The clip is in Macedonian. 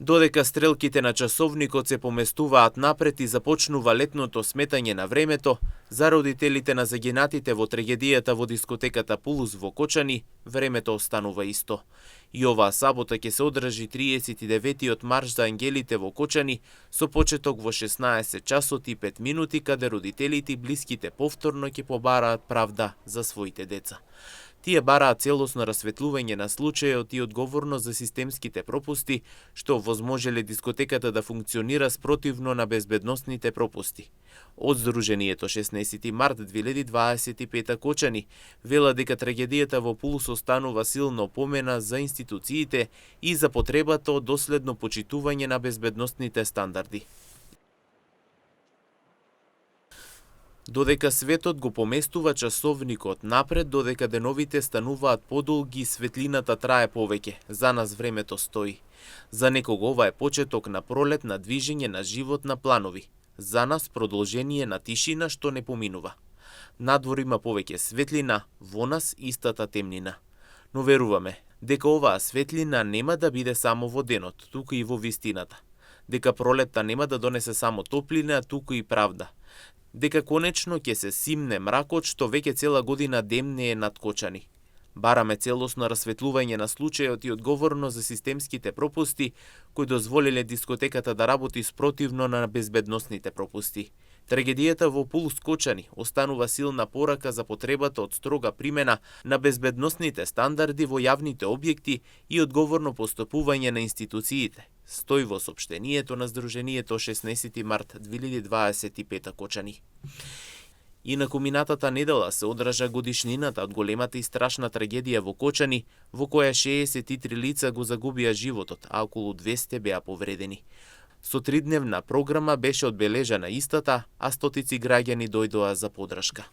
Додека стрелките на часовникот се поместуваат напред и започнува летното сметање на времето, за родителите на загинатите во трагедијата во дискотеката Пулус во Кочани, времето останува исто. И оваа сабота ќе се одржи 39-тиот марш за ангелите во Кочани, со почеток во 16 часот и 5 минути, каде родителите и блиските повторно ќе побараат правда за своите деца. Тие бараат целосно расветлување на случајот и одговорност за системските пропусти, што возможеле дискотеката да функционира спротивно на безбедносните пропусти. Од Сдруженијето 16 март 2025 Кочани вела дека трагедијата во Пулус останува силно помена за институциите и за потребата од доследно почитување на безбедносните стандарди. Додека светот го поместува часовникот напред, додека деновите стануваат подолги и светлината трае повеќе, за нас времето стои. За некого ова е почеток на пролет, на движење, на живот, на планови. За нас продолжение на тишина што не поминува. Надвор има повеќе светлина, во нас истата темнина. Но веруваме дека оваа светлина нема да биде само во денот, туку и во вистината. Дека пролетта нема да донесе само топлина, туку и правда. Дека конечно ќе се симне мракот што веќе цела година демне е над Кочани. Бараме целосно расветлување на случајот и одговорност за системските пропусти кои дозволиле дискотеката да работи спротивно на безбедносните пропусти. Трагедијата во Пулус Кочани останува силна порака за потребата од строга примена на безбедносните стандарди во јавните објекти и одговорно постапување на институциите. Стои во сопштенијето на Сдруженијето 16 март 2025 Кочани. Инаку минатата недела се одржа годишнината од големата и страшна трагедија во Кочани, во која 63 лица го загубија животот, а околу 200 беа повредени. Со 3-дневна програма беше одбележана истата, а стотици граѓани дојдоа за поддршка.